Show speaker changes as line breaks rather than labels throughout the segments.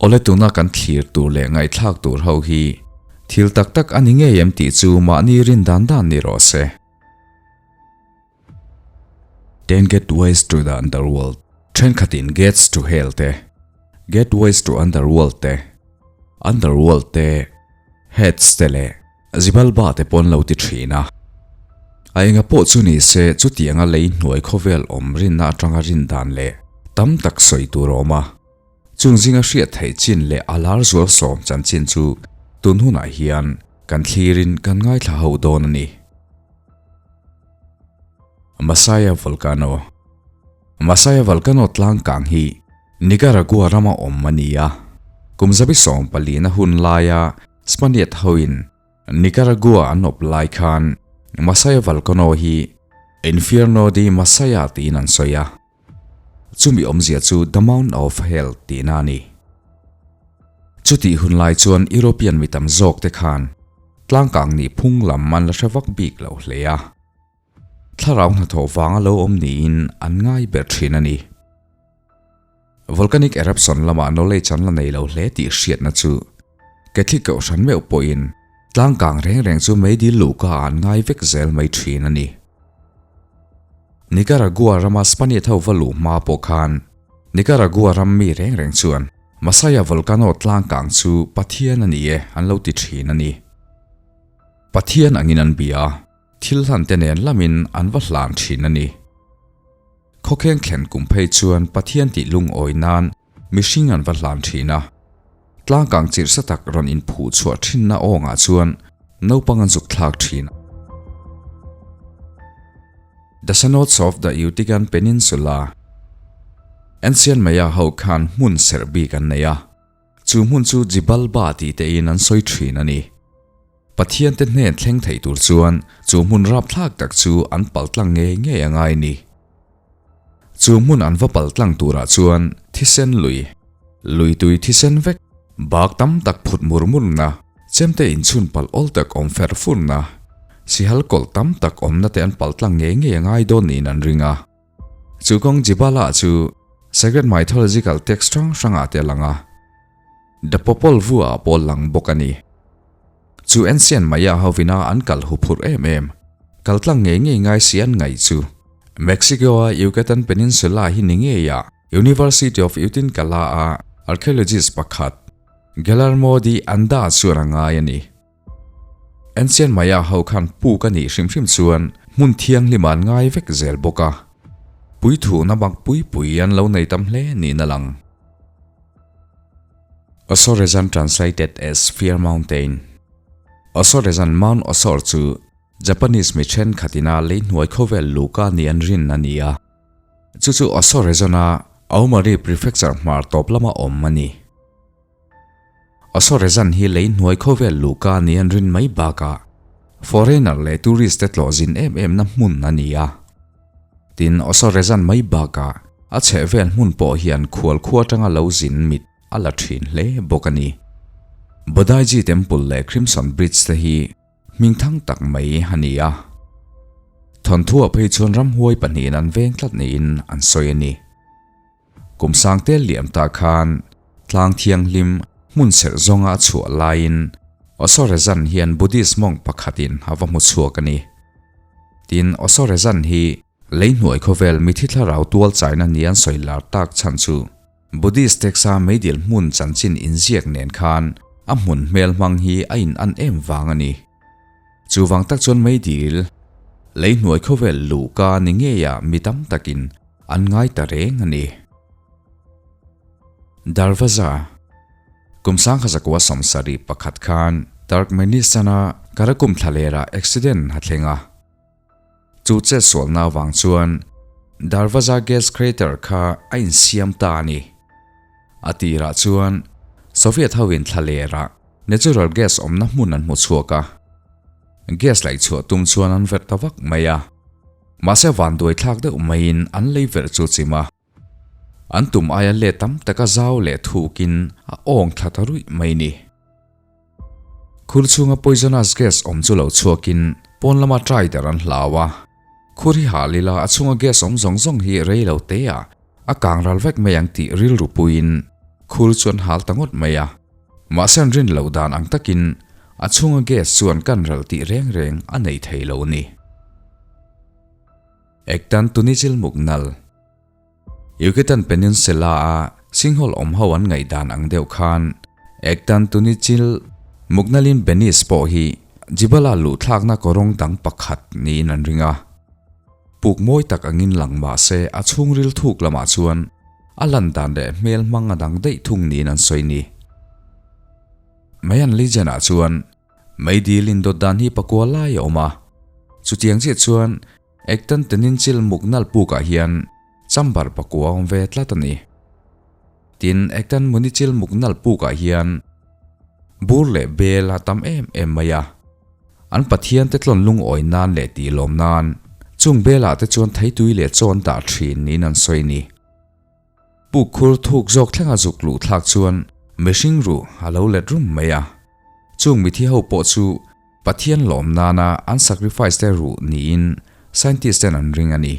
Awle tuna kan thlir tur leh ngaihthlak tur ho hi thil tak tak a ni ngei em tih chu mahni rin dan dan ni rawh se. Ten Gateways to the Underworld, thenkhatin Gates to Hell te, Gateways to Underworld te, Underworld te, Hades te leh Xibalba te pawn lo ti thin a. A enga pawh chu ni se chutianga lei hnuai khawvel awm rinna atanga rin dan leh tam tak sawi tur a awm a. Chung zinga hriat theih chin leh a lar zual sawm chanchin chu tun hunah hian kan thlirin kan ngaithla ho dawn a ni. Masaya Volcano Masaya Volcano tlang kang hi Nicaragua rama awm a ni a. Kum zabi 14 na hun laia Spaniard hoin Nicaragua an awp lai khan Masaya Volcano hi Infierno de Masaya tiin an sawi a. Chumi awmzia chu The Mount of Hell tihna a ni. Chutih hun lai chuan European mi tam zawk te khan tlangkang nih phung lam an la hre vak bik lo hle a. Thlarau hnathawh vanga lo awm niin an ngai ber thin a ni. Volcanic eruption lamah knowledge an la nei lo hle tih hriatna chu Catholic Kohhran meuh pawhin tlangkang reng reng chu meidil luhka ah an ngai vek zel mai thin a ni. Nicaragua rama Spaniard ho va luh hma pawh khan Nicaragua ram mi reng reng chuan Masaya Volcano tlangkang chu Pathian a ni e an lo ti thin a ni. Pathian angin an bia a, thil hlan te nen lamin an va hlan thin a ni. Khawkheng thlen kum phei chuan Pathian tih lungawi nan mihring an va hlan thin a. Tlangkang chirhsa tak rawn inphuh chhuah thinna awngah chuan naupang an zuk thlak thin. The Cenotes of the Yucatan Peninsula Ancient Maya ho khan hmun serh bik an nei a, chu hmun chu Xibalba tih tein an sawi thin a ni. Pathian te hnen thleng thei tur chuan chu hmun rapthlak tak chu an paltlang ngei ngei a ngai ni. Chu hmun an va paltlang turah chuan thisen lui, lui tui thisen vek, bak tam tak phut mur murna, chemte inchhun palh awl tak awm fer furna, sihal kawlh tam tak awmna te an paltlang ngei ngei a ngai dawn niin an ring a. Chu kawng Jibala chu sacred mythological text hrang hrangah te a lang a. The Popol Vuh ah pawh lang bawk a ni. Chu ancient Maya hovina an kal huphurh em em, kal tlang ngei ngei ngai si an ngaih chu. Mexico a Yucatan Peninsula hi ni ngei a University of Utincala a archaeologist pakhat Guillermo de Anda chuan a ngai a ni. Ancient Maya ho khan puk a nih hrim hrim chuan hmun thianghlim ah an ngai vek zel bawk a, puithuhna bak pui pui an lo nei tam hle niin a lang. Osorezan translated as Fear Mountain. Osorezan Mount Osor chu Japanese mi thenkhatina lei hnuai khawvel luhka ni an rin a ni a. Chu chu Osorezan-a Aomori Prefecture hmar tawp lama awm a ni. Osorezan hi lei hnuai khawvel luhka ni an rin mai bakah foreigner leh tourist te tlawh zin em em na hmun a ni a. Tin, Osorezan mai bakah a chhehvel hmun pawh hian khual khua atanga lo zin mit a la thin hle bawk a ni. Bodaiji Temple leh Crimson Bridge te hi hmingthang tak mai a ni a. Thawnthuah phei chuan ramhuai pahnihin an veng tlat niin an sawi a ni. Kum sangte liam ta khan tlang thianghlim hmun serh zawnga a chhuah laiin Osorezan hian Buddhist monk pakhatin a va hmu chhuak a ni. Tin, Osorezan hi lei hnuai khawvel mithi thlarau tual chaina ni an sawi lar tak chhan chu Buddhist text-a meidil hmun chanchin inziak nen khan a hmun hmel hmang hi a in an em vang a ni. Chuvang tak chuan meidil lei hnuai khawvel luhka ni ngeia mi tam takin an ngai ta reng a ni. Darvaza, Kum 1971 khan Turkmenistan-a Karakum thlalera accident a thleng a. Chu chetsualna avang chuan Darvaza gas crater kha a insiam ta a ni. A tirah chuan Soviet hoin thlalera natural gas awmna hmun an hmu chhuak a. Gas laih chhuah tum chuan an verh ta vak mai a. Mahse vanduai thlak deuh maiin an lei verh chu chim a. An tum aia let tam taka zau leh thukin a awng thla ta ruih mai ni. Khur chhunga poisonous gas awm chu lo chhuakin pawn lama try der an hlau a. Khur hi hal ila a chhunga gas awm zawng zawng hi rei lo te ah a kang ral vek mai ang tih rilru puiin. Khur chu an hal ta ngawt mai a. Mahse an rin loh dan ang takin a chhunga gas chuan kan ral tih reng reng a nei thei lo a ni. Ektan Tunichil Muknal. Yucatan Peninsula-a singhol awm ho an ngaihdan ang deuh khan Ektan Tunichil Muknalin Benice pawh hi Jibala luhthlakna kawrawng dang pakhat niin an ring a. Puk mawi tak angin lang mah se a chhungril thuk lamah chuan a lan dan leh hmel hmang a dang daih thung niin an sawi ni. Mayan Legend-ah chuan meidil indawt dan hi pakua lai a awm a, chutiang chiah chuan Ektan Teninchil muk nalh pukah hian chamber pakua a awm ve tlat a ni. Tin, Ektan Munichil muk nalh pukah hian bur leh bel a tam em em mai a. An Pathian te tlawn lungawi nan leh tih lawm nan chung belah te chuan theitui leh chaw an dah thin niin an sawi a ni. Puk khur thuk zawk thlenga zuk luh thlak chuan mihring ruh a lo let rum mai a. Chung mithi ho pawh chu Pathian lawm nana an sacrifice te ruh niin scientist ten an ring a ni.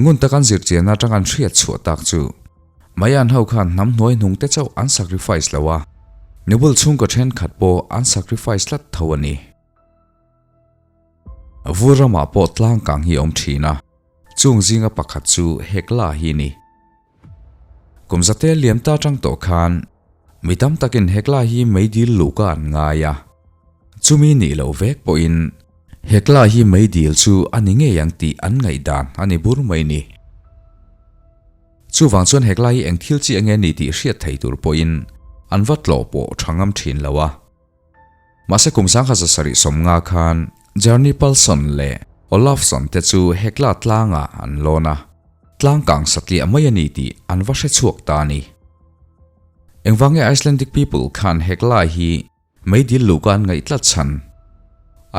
Ngun tak an zirchianna atang an hriat chhuah tak chu Mayan ho khan hnam hnuai hnung te chauh an sacrifice lo a, nubul chhungkaw thenkhat pawh an sacrifice tlat tho a ni. Vur ramah pawh tlang kang hi a awm thin a, chung zinga pakhat chu Hekla hi a ni. Kum zate liam ta tang tawh khan mi tam takin Hekla hi meidil luhka an ngai a, chumi nih loh vek pawhin Hekla hi meidil chu a ni ngei ang tih an ngaihdan a ni bur mai ni. Chuvang chuan Hekla hi eng thil chi enge ni tih hriat thei tur pawhin an va tlawh pawh tha ngam thin lo a. Mahse kum 1770 khan Bjarni Palsson leh Olafsson te chu Hekla tlangah an lawn a, tlang kang satliah mai a ni tih an va hre chhuak ta a ni. Engvange Icelandic people khan Hekla hi meidil luka an ngaih tlat chhan?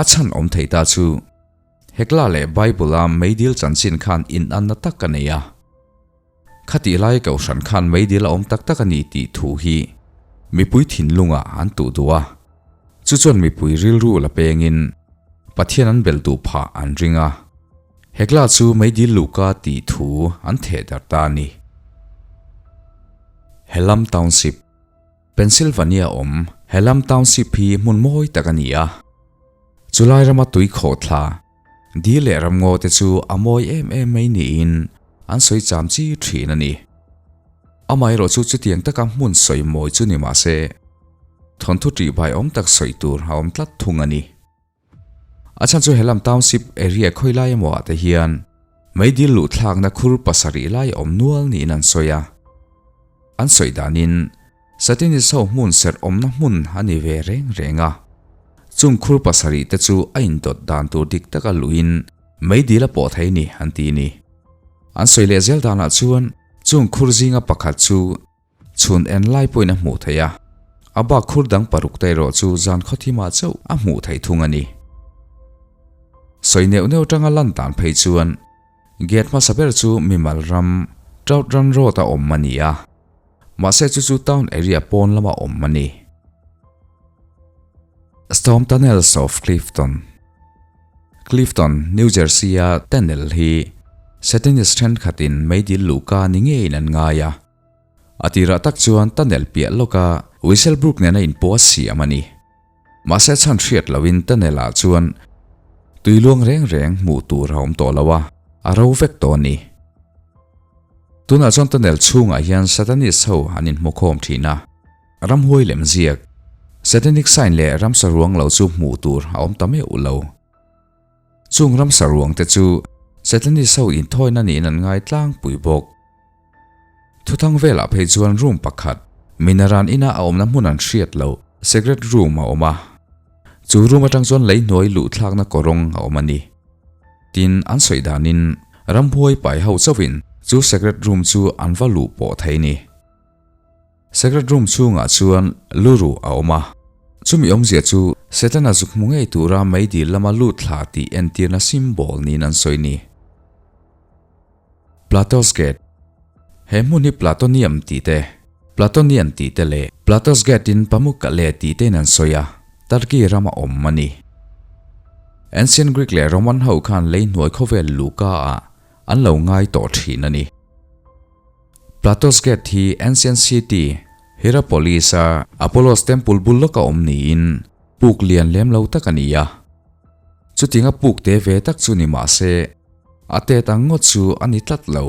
A chhan awm thei ta chu Hekla leh Bible-a meidil chanchin khan inanna tak a nei a. Khatih lai Kohhran khan meidil a awm tak tak a ni tih thu hi mipui thinlungah an tuh duh a, chu chuan mipui rilru la pengin Pathian an bel duh phah an ring a, Hekla chu meidil luhka tih thu an theh darh ta a ni. Helam Township, Pennsylvania awm Helam Township hi hmun mawi tak a ni a, chulai rama tui khawhthla, Dil leh ramngaw te chu a mawi em em mai niin an sawi cham chi thin a ni. Amaherawh chu chutiang taka hmun sawi mawi chu ni mah se, thawnthu ṭih bai awm tak sawi tur a awm tlat thung a ni. A chhan chu helam township area khawi lai emaw ah te hian meidil luhthlakna khur pasarih lai a awm nual niin an sawi a. An sawi danin Satanist ho hmun serh awmna hmun a ni ve reng reng a. Chung khur pasarih te chu a indawt dan tur dik taka luhin meidil a pawh thei ni an ti ni. An sawi leh zel danah chuan chung khur zinga pakhat chu chhun en lai pawhin a hmuh theih a, a bak khur dang paruk te erawh chu zan khawthimah chauh a hmuh theih thung a ni. Sawi neuh neuh atanga lan dan phei chuan gate hmasa ber chu mimal ram Trout Run Road a awm a ni a. Mahse chu chu town area pawn lama awm a ni. Storm Tunnels of Clifton Clifton, New Jersey-a tunnel hi Satanist thenkhatin meidil luhka ni ngeiin an ngai a. A tirah tak chuan tunnel piah lawka Whistlebrook nena inpawh a siam a ni. Mahse chhan hriat lohin tunnel-ah chuan tui luang reng reng hmuh tur a awm tawh lo a, a ro vek tawh a ni. Tunah chuan tunnel chhungah hian Satanist ho an inhmukhawm thin a, ramhuai lem ziak, Satanic sign leh ramsa ruang lo chu hmuh tur a awm ta meuh lo. Chung ramsa ruang te chu Satanist ho inthawina niin an ngai tlangpui bawk. Thuthang velah phei chuan room pakhat, minaran ina a awmna hmun an hriat loh, secret room a awm a. Chu room atang chuan lei hnuai luhthlakna kawrawng a awm a ni. Tin, an sawi danin ramhuai pai ho chauhin chu secret room chu an va luh pawh thei ni. Secret room chhungah chuan luru a awm a, chumi awmzia chu Setana zuk hmu ngei tura meidil lama lut thla tih entirna symbol niin an sawi ni. Plato's Gate He hmun hi Platonium tih te, Platonian tih te leh Plato's Gate in Pamukkale tih tein an sawi a, Turkey rama awm a ni. Ancient Greek leh Roman ho khan lei hnuai khawvel luhka ah an lo ngai tawh thin a ni. Plato's Gate hi ancient city. Hierapolis-a Apollos Temple bul lawka awm niin puk lian lem lo tak a ni a. Chutinga puk te ve tak chu ni mah se, a tet ang ngawt chu a ni tlat lo.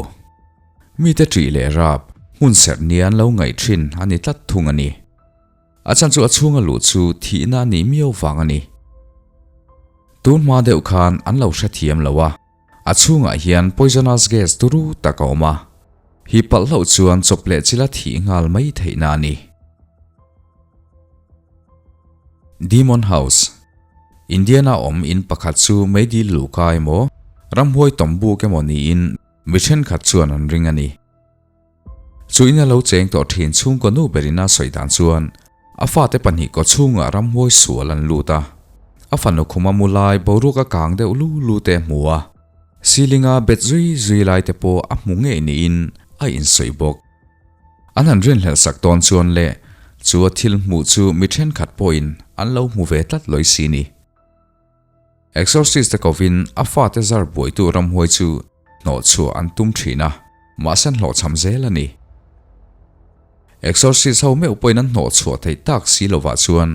Mite ṭih leh rap, hmun serh nia an lo ngaih ṭhin a ni tlat thung a ni. A chan chu a chhunga luh chu thihna a nih miau vang a ni. Tun hma deuh khan an lo hrethiam lo a, a chhungah hian poisonous gas turu tak a awm a, hi palh hlauh chuan chawp leh chila thih nghal mai theihna a ni. Demon House, Indiana awm in pakhat chu meidil luhka emaw, ramhuai tawmbuk emaw niin mi thenkhat chuan an ring a ni. Chu in a lo cheng tawh thin chhungkaw nu berin a sawi dan chuan a fate pahnih kaw chhungah ramhuai sual an lut a, a fanu khuma mu lai boruak a kang deuh lu lu te a hmu a, ceiling a bet zui zui lai te pawh a hmu ngei niin a insawi bawk. An han rinhlelh sak tawn chuan leh chu a thil hmuh chu mi thenkhat pawhin an lo hmu ve tlat lawi si ni. Exorcist te kovin a fate zar buaitu ramhuai chu hnawhchhuah an tum thin a, mahse an hlawhchham zel a ni. Exorcist ho meuh pawhin an hnawhchhuah theih tak si lovah chuan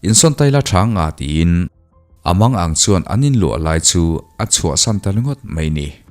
insawn taila tha nga tiin a mang ang chuan an inluah lai chu a chhuahsan ta ringawt mai ni.